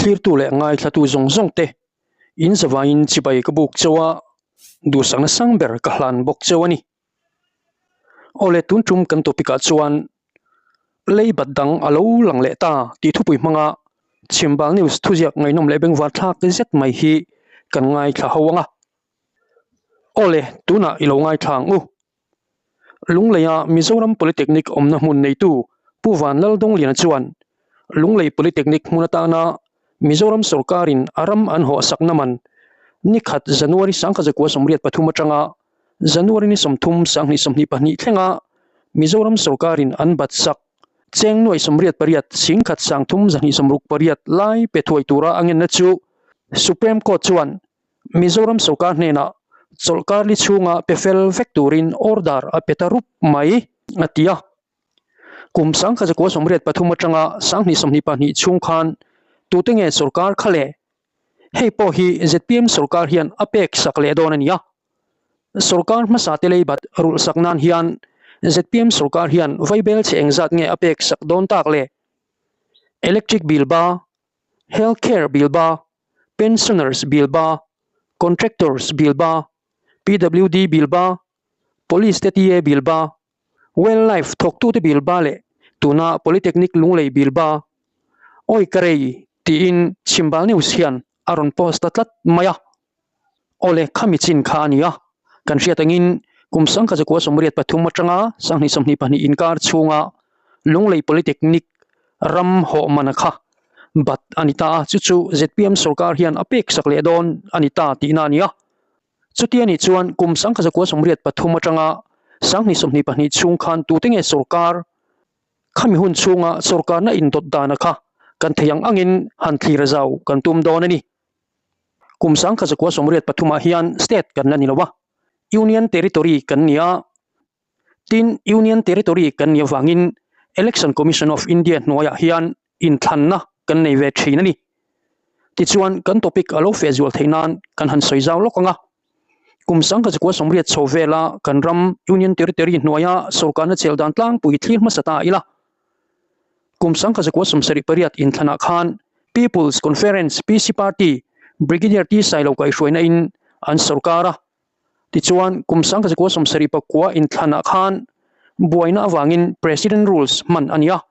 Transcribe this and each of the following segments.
Thlirtu leh ngaithlatu zawng zawng te in zavaiin chibai ka buk cheu a, duhsakna sang ber ka hlan bawk cheu a ni. Awle tun tum kan topic ah chuan lei bat dang a lo lang leh ta tih thupui hmanga Chhimbal News thuziak ngaihnawm leh bengvar thlak zet mai hi kan ngaithla ho ang a. Awle tunah i lo ngaithla ang u. Lungleia Mizoram Polytechnic awmna hmun neitu Pu Vanlaldawngliana chuan Lunglei Polytechnic hmun atana Mizoram sawrkarin a ram an hawhsakna man nikhat January 1983 atanga January ni 30 2022 thlenga Mizoram sawrkarin an batsak cheng nuai 88 singkhat 3,268 lai pe thuai tura a ngenna chu Supreme Court chuan Mizoram sawrkar hnenah chawlhkar li chhunga pe fel vek turin order a pe ta rup mai, a ti a. Kum 1983 atanga 2022 chhung khan tute nge sawrkar kha le? Hei pawh hi zpm sawrkar hian a pek sak leh dawn a ni a. Sawrkar hmasa te leibat rulh sak nan hian zpm sawrkar hian vaibel chhe engzat nge a pek sak dawn tak le? Electric bill ba, Health care bill ba, Pensioners bill ba, Contractors bill ba, PWD bill ba, Police te TA bill ba, Wildlife thawktute bill ba leh tuna Polytechnic Lunglei bill ba. Awi ka rei tiin Chhimbal News hian a rawn post ta tlat mai a. Awle khami chin kha a ni a, kan hriat angin kum 1983 atanga 2022 inkar chhunga Lunglei Polytechnic ram hawh mana kha bat a ni ta a, chu chu zpm sorkar hian a pek sak leh dawn a ni ta tihna a ni a. Chuti a nih chuan kum 1983 atanga 2022 chhung khan tute nge sorkar khami hun chhunga sorkarna indawt dana kha kan thei ang angin han thlir zau kan tum dawn a ni. Kum 1983 ah hian state kan la ni lo a, Union Territory kan ni a, tin Union Territory kan nih avangin Election Commission of India hnuaiah hian inthlanna kan nei ve thin a ni. Tichuan kan topic a lo feh zual theih nan kan han sawi zau lawk ang a. Kum 1980 chho vela kan ram Union Territory hnuaia sorkarna chel dan tlangpui thlir hmasa ta ila. Kum 1978 inthlanah khan People's Conference, PC Party, Brigadier T Sailo kaihhruaina in an sorkar a. Tichuan, kum 1979 inthlanah khan buaina avangin President Rules hman a ni a.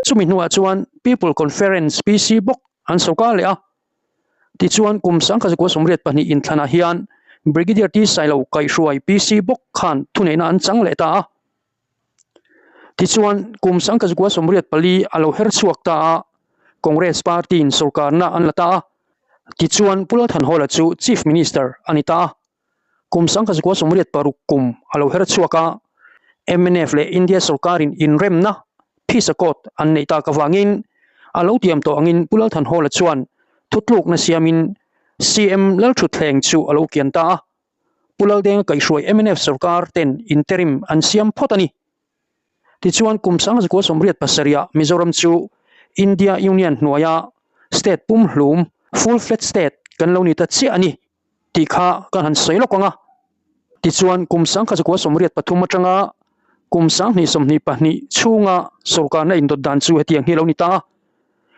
Chumi hnuah chuan People Conference, PC, bawk an sorkar leh a. Tichuan, kum 1982 inthlanah hian Brigadier T Sailo kaihhruai PC bawk khan thuneihna an chang leh ta a. Tichuan, kum 1984 a lo her chhuak ta a, Congress Party-in sorkarna an la ta a. Tichuan, Pu Lalthanhawla chu Chief Minister a ni ta a. Kum 1986 kum a lo her chhuak a, mnf leh India sorkarin inremna, peace accord, an neih tak avangin a lo tiam tawh angin Pu Lalthanhawla chuan thutlukna siamin CM Lalthutthleng chu a lo kian ta a. Pu Laldenga kaihhruai mnf sorkar ten interim an siam phawt a ni. Tichuan kum 1987 ah Mizoram chu India Union hnuaia state pumhlum, full fledged state, kan lo ni ta chiah a ni tih kha kan han sawi lawk ang a. Tichuan kum 1983 atanga kum 2022 chhunga sorkarna indawt dan chu hetiang hi a lo ni ta a.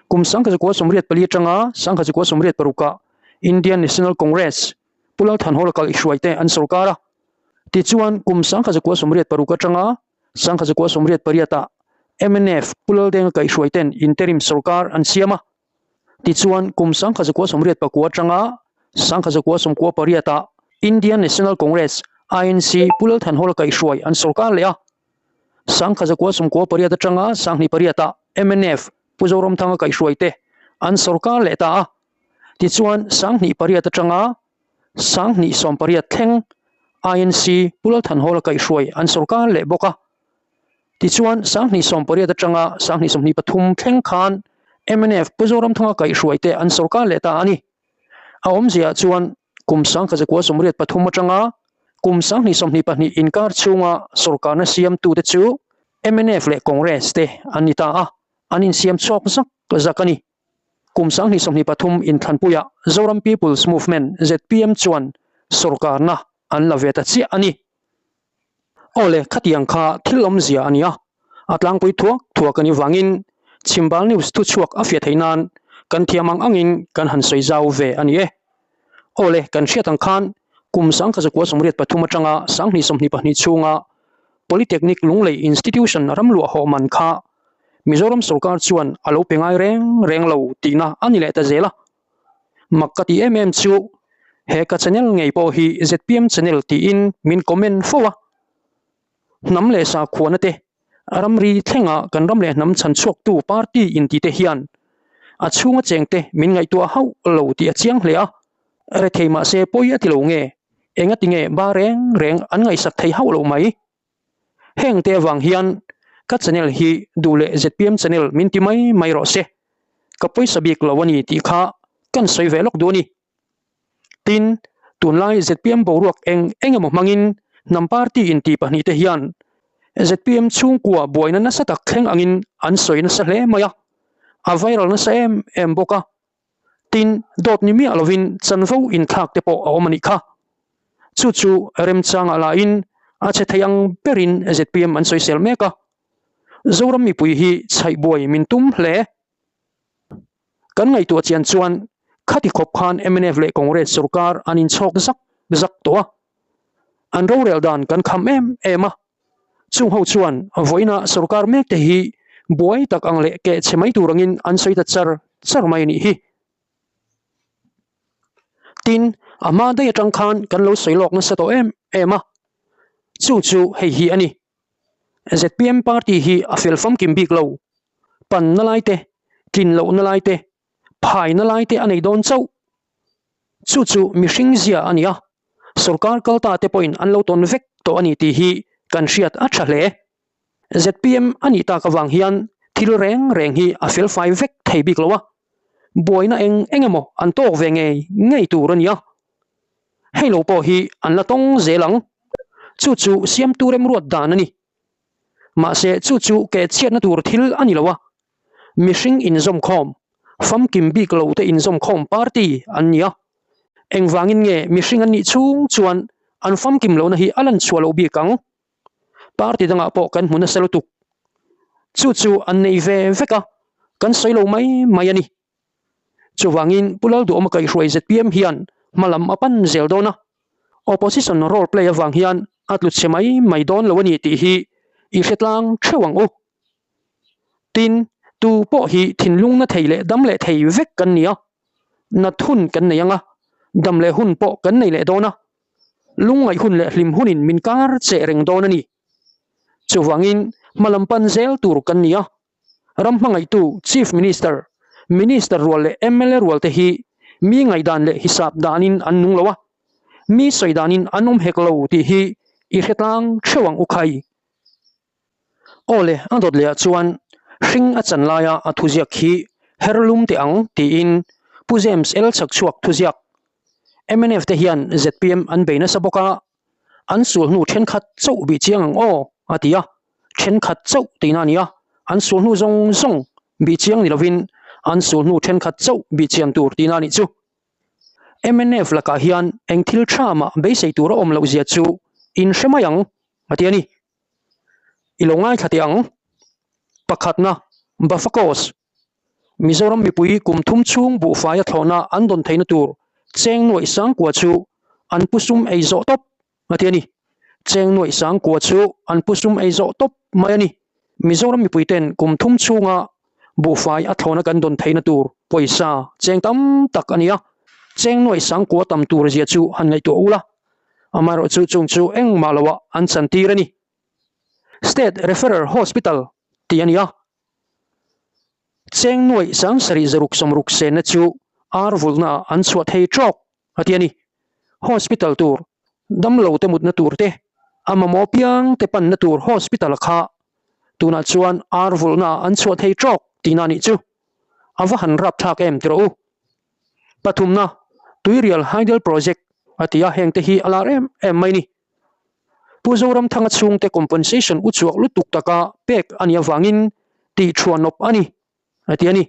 Kum 1984 atanga 1986 ah Indian National Congress, Pu Lalthanhawla kal i hruai te an sorkar a. Tichuan, kum 1986 atanga 1988 ah mnf Pu Laldenga kaihhruai ten interim sorkar an siam a. Tichuan, kum 1989 atanga 1998 ah Indian National Congress, INC, Pu Lalthanhawla kaihhruai an sorkar leh a. 1998 atanga 2008 ah mnf Pu Zoramthanga kaihhruai te an sorkar leh ta a. Tichuan, 2008 atanga 2018 thleng INC Pu Lalthanhawla kaihhruai an sorkar leh bawk a. Tichuan, 2018 atanga 2023 thleng khan mnf Pu Zoramthanga kaihhruai te an sorkar leh ta a ni. A awmziaah chuan kum 1983 atanga kum 2022 inkar chhunga sorkarna siamtute chu mnf leh Congress te an ni ta a, an insiam chhuak zak zak a ni. Kum 2023 inthlanpuiah Zoram People's Movement, zpm, chuan sorkarna an la ve ta chiah a ni. Awle, khatiang kha thil awmzia a ni a, a tlangpui thuak thuak a nih vangin Chhimbal News thuchhuak a fiah theih nan Kan thiam ang angin kan han sawi zau ve a ni e. Aw le, kan hriat ang khan kum 1983 atanga 2022 chhunga Polytechnic Lunglei Institution ramluah hawh man kha Mizoram sorkar chuan a lo pe ngai reng reng lo tihna a ni leh ta zel a. Mak ka tih em em chu he ka channel ngei pawh hi zpm channel tiin min comment fo a. Hnam leh sakhuana te ramri thlenga kan ram leh hnam chhan chhuaktu party intite hian a chhunga chengte min ngaihtuah hauh lo tih a chiang hle a, rethei mahse pawi a ti lo nge, engati nge ba reng reng an ngaihsak thei hauh lo mai. Heng te avang hian ka channel hi duh leh zpm channel min ti mai mai rawh se, ka pawisa bik lo a ni tih kha kan sawi ve lawk duh a ni. Tin, tunlai zpm boruak eng eng emaw hmangin hnam party inti pahnihte hian zpm chhungkua buaina nasa tak thleng angin an sawi nasa hle mai a, a viral nasa em em bawk a. Tin, dawt ni miah lovin chanvo inthlak te pawh a awm a nih kha. Chu chu remchangah lahin a che thei ang berin zpm an sawisel mek a. Zoram mipui hi chhaihbuai min tum hle. Kan ngaihtuah chian chuan khati khawp khan mnf leh Congress sorkar an inchhawk zak zak tawh a, an rorel dan kan kham em em a. Chung ho chuan vawiina sorkar mek te hi buai tak ang leh keh chhe mai tur angin an sawi ta char char mai a nih hi. Tin, a hma daih atang khan kan lo sawi lawk nasa tawh em em a, chu chu hei hi a ni. Zpm party hi a fel famkim bik lo. Panna lai te, tlin lohna lai te, phaina lai te a nei dawn chauh. Chu chu mihring zia a ni a, sorkar kalta te pawhin an lo tawn vek tawh a ni tih hi kan hriat a tha hle. Zpm a nih tak avang hian thil reng reng hi a felfai vek thei bik lo a, buaina eng eng emaw an tawk ve ngei ngei tur a ni a. Hei lo pawh hi an la tawng zel ang. Chu chu siamtu remruat dan a ni. Mahse chu chu keh chhiatna tur thil a ni lo a, mihring inzawmkhawm, famkim bik lo te inzawmkhawm party an ni a. Engvangin nge mihring an nih chhung chuan an famkim lohna hi a lan chhuah loh bik ang? Party dangah pawh kan hmu nasa lutuk. Chu chu an nei ve vek a, kan sawi lo mai mai a ni. Chuvangin Pu Lalduhawma kaihhruai zpm hian hmalam a pan zel dawn a, opposition role play avang hian a tlu chhe mai mai dawn lo a ni tih hi i hre tlang theuh ang u. Tin, tu pawh hi thinlung na thei leh dam leh thei vek kan ni a, nat hun kan nei ang a, dam leh hun pawh kan nei leh dawn a, lungngaih hun leh hlim hunin min kar cheh reng dawn a ni. Chuvangin hmalam pan zel tur kan ni a, Ram hmangaihtu Chief Minister, Minister rual leh mla rual te hi mi ngaihdan leh hisap danin an nung lo a, mi sawi danin an awm hek lo tih hi i hre tlang theuh ang u khai. Aw le, a dawt lehah chuan hring a chan laia a thuziak hi her lum teh ang tiin Pu James L. Chhakchhuak thuziak mnf te hian zpm an bei nasa bawk a, An sul hnu thenkhat chauh bih chiang ang aw, a ti a. Thenkhat chauh tihna a ni a, an sul hnu zawng zawng bih chiang ni lovin an sul hnu thenkhat chauh bih chian tur tihna a nih chu. Mnf lakah hian eng thil tha mah beisei tur a awm loh zia chu in hre mai ang, a ti a ni. I lo ngaithla teh ang. Pakhatna, Bafakos, Mizoram mipui kum thum chhung buhfaia thlawhna an dawn theihna tur cheng nuaih sangkua chu an pu sum ei zawh tawp a ti a ni. Cheng nuaih sangkua chu an pu sum ei zawh tawp mai a ni. Mizoram mipui ten kum thum chhunga buhfai a thlawhna kan dawn theihna tur pawisa cheng tam tak a ni a, cheng nuaih sangkua tam tur zia chu han ngaihtuah ula, amaherawhchu chung chu engmah loah an chantir a ni. State Referral Hospital tih a ni a. Cheng nuaih sangsarih zaruk sawmruk senna chu ar vulhnaah an chhuah thei trawk a ti a ni. Hospital tur, damlo te mutna tur te, a mamawh piang te panna tur hospital kha tunah chuan ar vulhnaah an chhuah thei trawk tihna a nih chu. A va han rapthlak em tiraw u. Pathumna, Tuirial Hydel Project a ti a, hengte hi a lar em em mai ni. Pu Zoramthanga chhungte compensation uchuak lutuk taka pek a nih avangin tih thuanawp a ni, a ti a ni.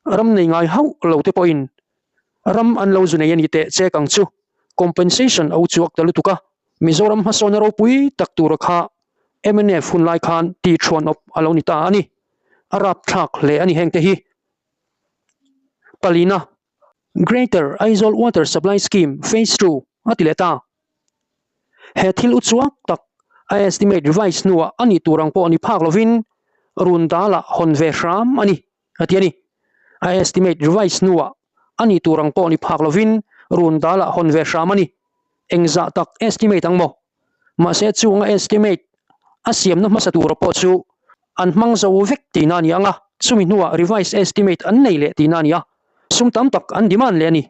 Ram nei ngai hauh lo te pawhin ram an lo zu nei a ni teh chek ang chu. Compensation a uchuak ta lutuk a, Mizoram hmasawna ropui tak tura kha mnf hun lai khan tih thuanawp a lo ni ta a ni. A rapthlak hle a ni hengte hi. Palina, Greater Aizawl Water Supply Scheme Phase ii a ti leh ta. He thil uchuak tak a estimate revise hnuah a nih tur ang pawh ni phak lovin run dalah hawn ve hram a ni, a ti a ni. A estimate revise hnuah a nih tur ang pawh ni phak lovin run dalah hawn ve hram a ni. Engzah tak estimate ang maw? Mahse chunga estimate a siamna hmasa tura pawh chu an hmang zo vek tihna a ni ang a, chumi hnuah revise estimate an nei leh tihna a ni a, sum tam tak an demand leh a ni.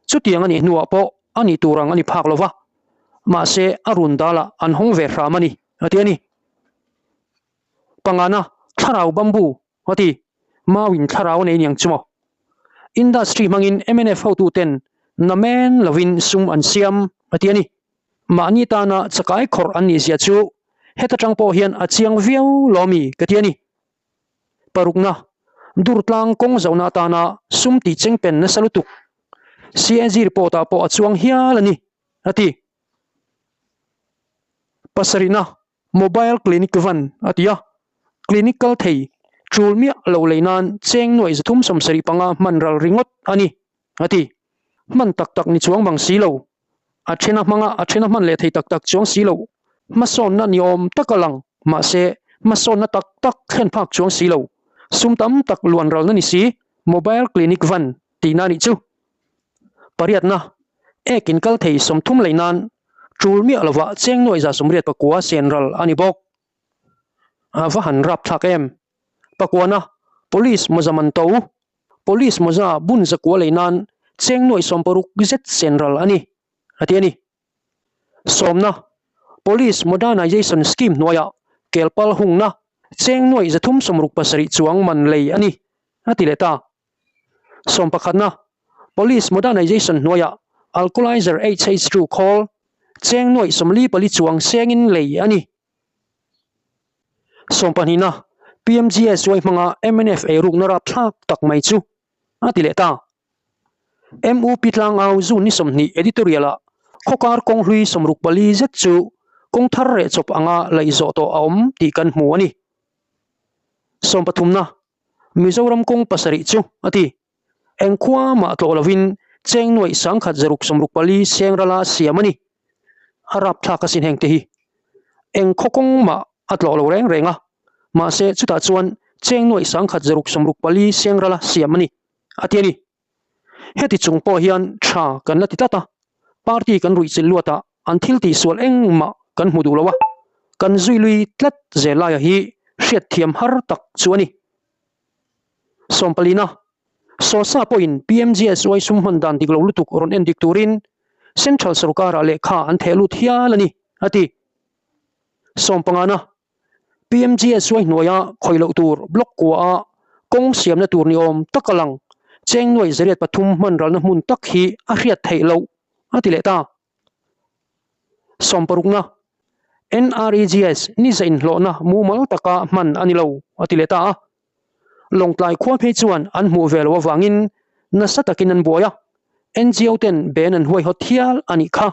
Chutiang a nih hnuah pawh a nih tur ang a ni phak lo va, mahse a run dalah an hawng ve hram a ni, a ti a ni. Pangana, thlarau bamboo a ti. Mauin thlarau a nei niang chu maw? Industry hmangin mnf hotuten namen lovin sum an siam, a ti a ni. Mahni tana chakai khawrh an nih zia chu heta tang pawh hian a chiang viau lo mi ka ti a ni. Parukna, Durtlang kawng zohna atana sum tih chengpen nasa lutuk CAG report ah pawh a chuang hial a ni, a ti. Pasarihna, Mobile Clinic van a ti a, clinic kal thei tul miah lo lei nan cheng nuaih 375 hman ral ringawt a ni, a ti. Hman tak tak ni chuang bang si lo, a thena hmanga a thena hman leh thei tak tak chuang si lo, hmasawnna ni awm tak a lang, mahse hmasawnna tak tak thlen phak chuang si lo, sum tam tak luan ralna ni si, Mobile Clinic van tihna a nih chu. Pariatna, Ek in kal thei 30 lei nan tul miah lovah cheng nuaih 189 sen ral a ni bawk. A va han rap thlak em. Pakuana, Police mawza man to. Police mawza bun zakua lei nan cheng nuaih 60 zet sen ral a ni, a ti a ni. Sawmna, Police Modernization Scheme hnuaiah kelpal hungna cheng nuaih 367 chuang man lei a ni, a ti leh ta. Sawmpakhatna, Police Modernization hnuaiah Alcoholizer HH2 khawl cheng nuaih 44 chuang sengin lei a ni. Sawmpahnihna, PMGSY hmanga mnf eirukna rapthlak tak mai chu a ti leh ta. MUP Tlangau June ni 20 editorial-ah khawkar kawng hlui 64 zet chu kawng thar reh chawp anga laih zawh tawh a awm tih kan hmu a ni. Sawmpathumna, Mizoram kawng pasarih chu a ti. Eng khua mah tlawh lovin cheng nuaih 1664 seng rala siam a ni. A rapthlak asin heng te hi. Eng khaw kawng mah a tlawh lo reng reng a, mahse chutah chuan cheng nuaih 1664 seng rala siam a ni, a ti a ni. Heti chung pawh hian tha kan la ti tlat a, party kan ruihchilh luatah an thil tihsual engmah kan hmu duh lo a, kan zui lui tlat zel laia hi hriatthiam har tak chu a ni. Sawmpalina, Sawsa pawhin PMGSY sum hman dan dik lo lutuk rawn en dik turin Central sorkarah lehkha an theh lut hial a ni, a ti. Sawmpangana, PMGSY hnuaia khawih loh tur block kuaah kawng siamna tur ni awm tak a lang. Cheng nuaih 303 hman ralna hmun tak hi a hriat theih loh, a ti leh ta. Sawmparukna, NREGS ni za inhlawhna mumal taka hman a ni lo, a ti leh ta a. Lawngtlai khua phei chuan an hmuh ve loh avangin nasa takin an buai a, NGO ten ben an huaihawt hial a nih kha.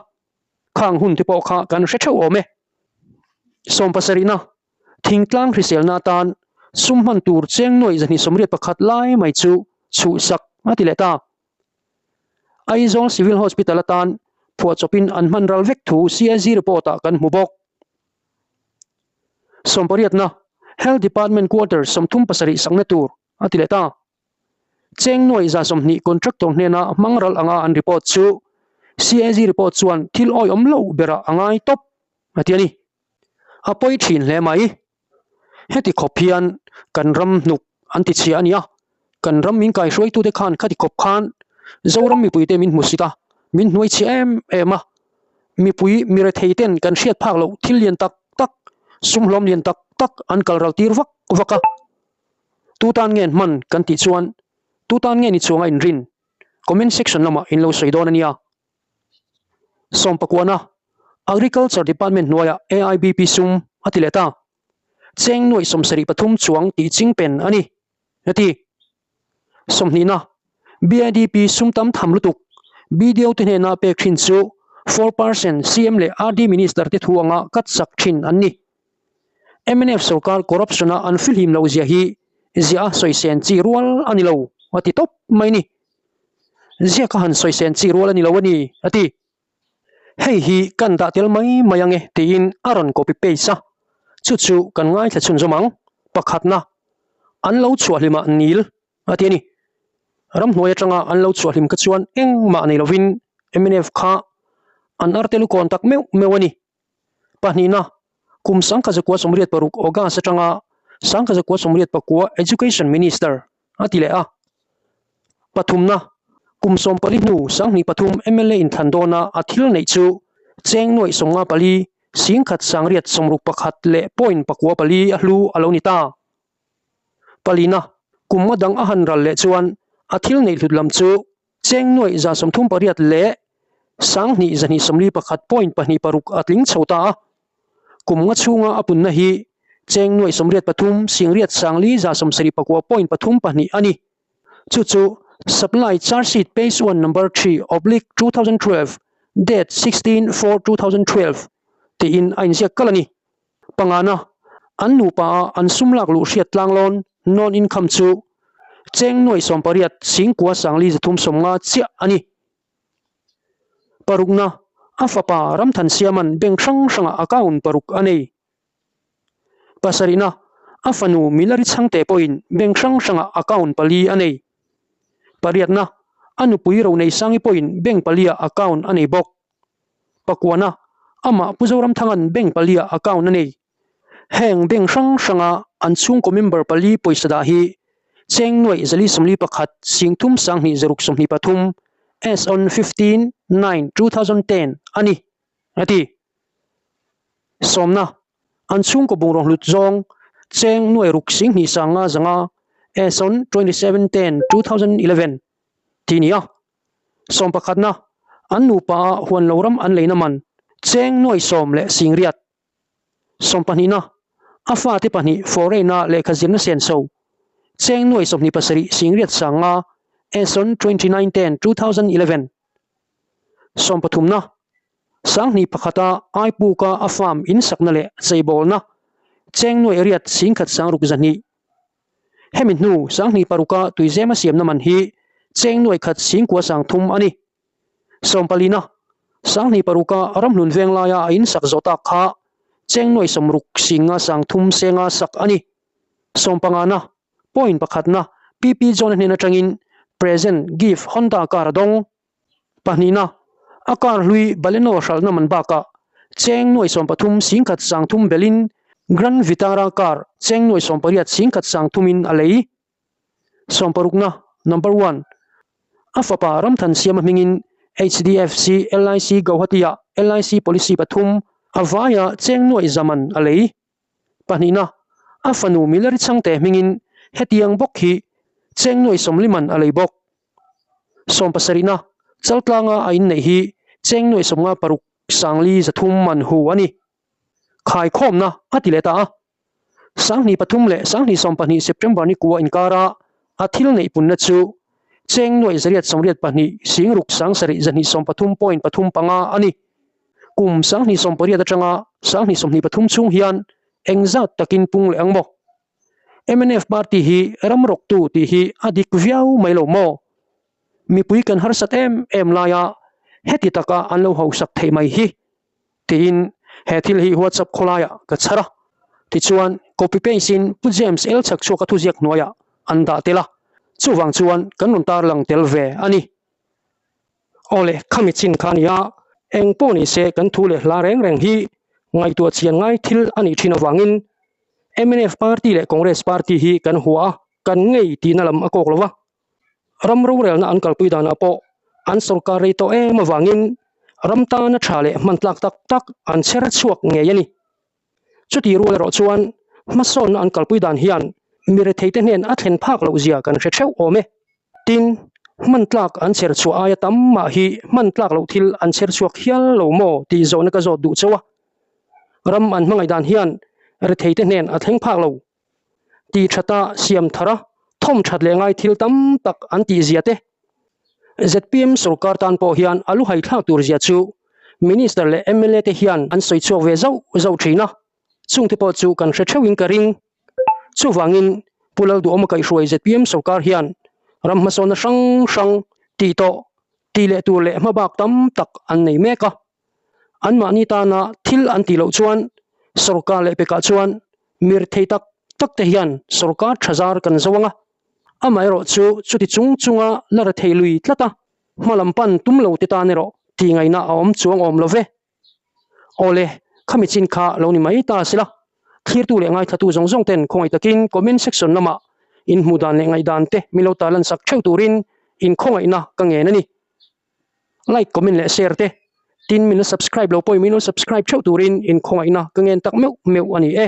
Khang hun te pawh kha kan hre theuh awm e. Sawmpasarihna, Thingtlang hriselna atan sum hman tur cheng nuaih 281 lai mai chu chhuhsak a ti leh ta. Aizawl Civil Hospital atan phuahchawpin an hman ral vek thu CAG report-ah kan hmu bawk. Sawmpariatna, Health Department Quarter 37 sakna tur a ti leh ta. Cheng nuaih 120 contractor hnena hmang ral anga an report chu CAG report chuan thil awihawm loh berah a ngai tawp a ti a ni. A pawi thin hle mai. Heti khawp hian kan ram hnuk an ti chhia a nia. Kan ram min kaihruaitute khan khati khawp khan Zoram mipuite min hmu sit a, min hnuai chhia em em a. Mipui mirethei ten kan hriat phak loh thil lian tak tak, sum hlawm lian tak tak an kal ral tir vak vak a. Tu tan nge hman kan tih chuan tu tan nge ni chuanga inrin? Comment section lamah in lo sawi dawn a nia. Sawmpakuana, Agriculture Department hnuaiah AIBP sum a ti leh ta. Cheng nuaih 73 chuang tih ching pen a ni, a ti. Sawmhnihna, BIDP sum tam tham lutuk BDO te hnena pek thin chu 4% CM leh RD Minister te thu anga cut sak thin an ni. Mnf sorkar corruption-a an fihlim loh zia hi ziah a sawi sen chi rual a ni lo, a ti tawp mai ni. Ziaka han sawi sen chi rual a ni lo a ni, a ti. Hei hi kan dah tel mai mai ang e tiin a rawn copy paste a, chu chu kan ngaithla chhunzawm ang. Pakhatna, an lo chhuah hlimah nil a ti a ni. Ramhnuai atanga an lo chhuah hlim kha chuan engmah nei lovin mnf kha an arte lukawn tak meuh meuh a ni. Pahnihna, kum 1986 August atanga 1989 Education Minister a ti leh a. Pathumna, kum 14 hnu 23 mla inthlan dawna a thil neih chu cheng nuaih 54, 10 861 leh point 94 a hlu a lo ni ta. Palina, kum nga dang a han ral leh chuan a thil neih hlut lam chu cheng nuaih 38 leh 2241 point pahnih paruk a tling chho ta a. Kum nga chhunga a punna hi cheng nuaih 83 singriat sangli 79 point pathum pahnih a ni. Chu chu Supply Charge Sheet Page one Number three oblique 2012 date 16 4 2012 tiin a inziak kalh a ni. Pangana, an nupa a an sum lak luh hriat tlanglawn non income chu cheng nuaih 18 singkua sangli 350 chiah a ni. Parukna, a fapa Ramthansiama'n bank hrang hrangah account paruk a nei. Pasarihna, a fanu Milari Chhangte pawhin bank hrang hrangah account pali a nei. Pariatna, a nupui Roneisangi pawhin bank paliah account a nei bawk. Pakuana, amah Pu Zoramthanga'n bank paliah account a nei. Heng bank hrang hranga an chhungkaw member pali pawisa dah hi cheng nuaih 441 singthum 2 zaruk 23 as on 15 9 2010 a ni, a ti. Sawmna, an chhungkaw bungraw hlut zawng cheng nuaih ruk 2 sanga zanga as on 27 10 2011 tih ni a. Sawm pakhatna, an nupa a huan lo ram an leina man cheng nuai sawm leh sing riat. Sawm pahnihna, a fate pahnih foreign a lehkha zirna senso cheng nuai 27 sing riat sanga as on 29 10 2011. Sawm pathumna, 2001 a Aipuka a farm in sakna leh cheibawlna cheng nuai riat 10 sang ruk 200. Hemi hnu 2006 a tuizema siamna man hi cheng nuai khat singkua 30 a ni. Sawmpalina, 2006 a ramhlun veng laia a insak zawh tak kha cheng nuai 60 singa 30 senga sak a ni. Sawmpangana, point pakhatna PP John-a hnen atangin present gift Honda car a dawng. Pahnihna, a car hlui Baleno hralhna man bakah cheng nuai 13 10 30 belin Grand Vitara car cheng nuai 18 10 30 in a lei. Sawmparukna, Number one, a fapa Ramthansiama hmingin HDFC LIC Guwahati-ah LIC policy pathum a vaia cheng nuaih zaman a lei. Pahnihna, a fanu Milari Chhangte hmingin hetiang bawk hi cheng nuaih 40 man a lei bawk. Sawmpasarihna, Chaltlanga a inneih hi cheng nuaih 56 sangli 300 man hu a ni. Khaikhawmna a ti leh ta a. 2003 leh 2022 September ni kua inkara a thil neih punna chu cheng nuaih 182 sing ruk 7 233 point pathum panga a ni. Kum 2018 atanga 2023 chhung hian engzat takin pung leh ang maw? Mnf party hi ram rawktu tih hi a dik viau mai lo maw? Mipui kan harsat em em laia heti taka an lo hausak theih mai hi tiin he thil hi WhatsApp khawlaiah ka chhar a. Tichuan, copy paste in Pu James L Chhakchhuaka thuziak hnuaiah an dah tel a, chuvang chuan kan rawn tarlang tel ve a ni. Awle, khami chin kha a ni a, eng pawh ni se kan thu leh hla reng reng hi ngaihtuah chian ngai thil a nih thin avangin mnf party leh Congress party hi kan hua a, kan ngei tihna lam a kawk lo va. Ram rorelna an kalpui danah pawh an sorkar rei tawh em avangin ram tana tha leh hman tlak tak tak an chher chhuak ngei a ni. Chutih rual erawh chuan hmasawnna an kalpui dan hian mi retheite hnen a thlen phak loh zia kan hre theuh awm e. Tin, hman tlak an chher chhuah aia tam mah hi hman tlak loh thil an chher chhuak hial lo maw tih zawhna ka zawt duh chauh a. Ram an hmangaih dan hian retheite hnen a thleng phak lo. Tih thata siam thar a, thawm that leh ngai thil tam tak an tih zia te. Zpm sorkar tan pawh hian a lu hai thlak tur zia chu Minister leh mla te hian an sawi chhuak ve zauh zauh thin a, chungte pawh chu kan hre theuhin ka ring. Chuvangin Pu Lalduhawma kaihhruai zpm sorkar hian ram hmasawnna hrang hrang tih tawh. Tih leh tur leh hmabak tam tak an nei mek a. Anmahni tana thil an tih loh chuan sorkar leh pekah chuan mir thei tak tak te hian sorkar tha zar kan zo ang a. Amaherawh chu chuti chung chunga la ra thei lui tlat a, hma lam pan tum lo te tan erawh tih ngaihna a awm chuang awm lo ve. Awle, khami chin kha lo ni mai ta sila. Thlirtu leh ngaithlatu zawng zawng ten khawngaih takin comment section lamah in hmuh dan leh ngaihdan te min lo tarlan sak theuh turin in khawngaihna ka ngen a ni. Like, comment leh share te tin min la subscribe lo pawhin min lo subscribe theuh turin in khawngaihna ka ngen tak meuh meuh a ni e.